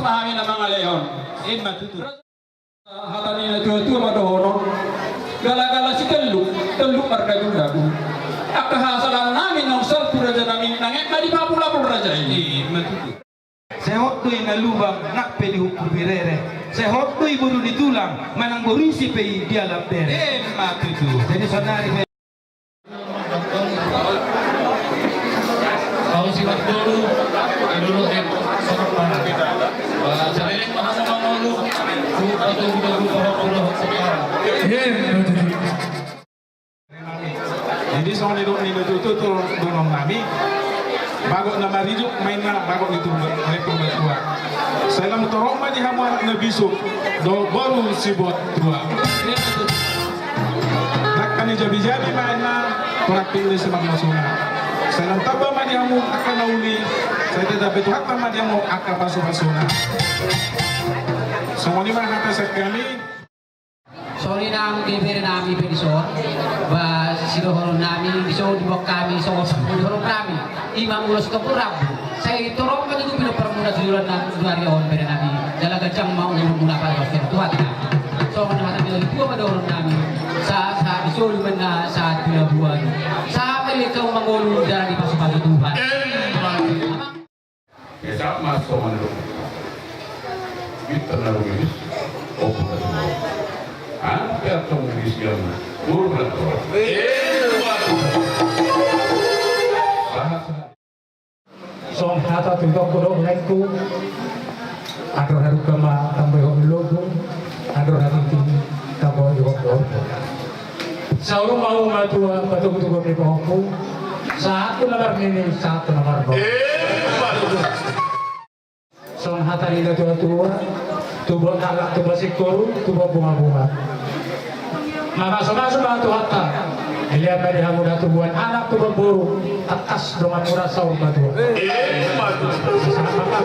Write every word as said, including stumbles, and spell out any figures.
Hami na mangalehon. Ima tutu. Hata ni na tua-tua ma dohonon. Gala-gala sitelluk, telluk mardagu-dagu. Angka hasalan nami naung salpu raja nami, nang et ma di papu lapul raja i. Ima tutu. Sehot do i na lubang nang pe di huku birere. Sehot do i boru ni tulang manang boru ise pe i di alam bere. Ima tutu. Jadi sonari pe. Au si Martolu, Idolo et Sorok Mana. Saleleng ma hamu mangolu, tu patu buda buda hok buda hok separa. Ima tutu. Jadi songon i do ni tutu tu dohonon nami. Bagot na marijuk ma inna bagot ni tubu, ni tubu tua. Sai lam torop ma di hamu anak na bisuk dohot boru sibuat tua. Dangka ni jabi-jabi ma inna, torang ping ni simak masuna. Sai lam tamba ma di hamu angka na uli, sai tetap betul hatta ma di hamu angka pasu-pasuna. Songon i ma hata sian hami. Songon i nang di bere nami pe dison, ba sidohonon nami dison, diboan hami songon sidohonon nami. Ima molo sitopur rambu, sai torop ma tutu pinompar muna tu joloan na di ari on bere nami. Jala ganjang ma umur muna, pala ros ketuaan. Songon hata ni na tua ma dohonon nami. Sahat-sahat ni solu ma inna sahat tu labuan. Sahat ma di hamu mangolu jala dipasu-pasu Tuhan. Emma. Amang. Esa ma songon do. Bintang na rumiris, opo na rumiris. Hape antong rumiris jam, guru na rumiris. Eh, waduh. Sahat, sahat. Songon hata tu tongko do, laengku. Andor halumpang ma tamba ihot lobu, andor hatiti tamba ihot lobu. Saur matua ma tua, patogu-togu ni pahompu. Sahat tu na marnini, sahat tu na marnono. Eh, bagus. Songon hata ni na tua-tua, tubuan halak tubuan singkoru, tubuan bunga-bunga. Mamasu-masu ma Tuhanta. Dilehon ma di hamu na tubuan anak tubuan boru, tangkas dongan muna saur matua. Eh, bagus. Sahat ma.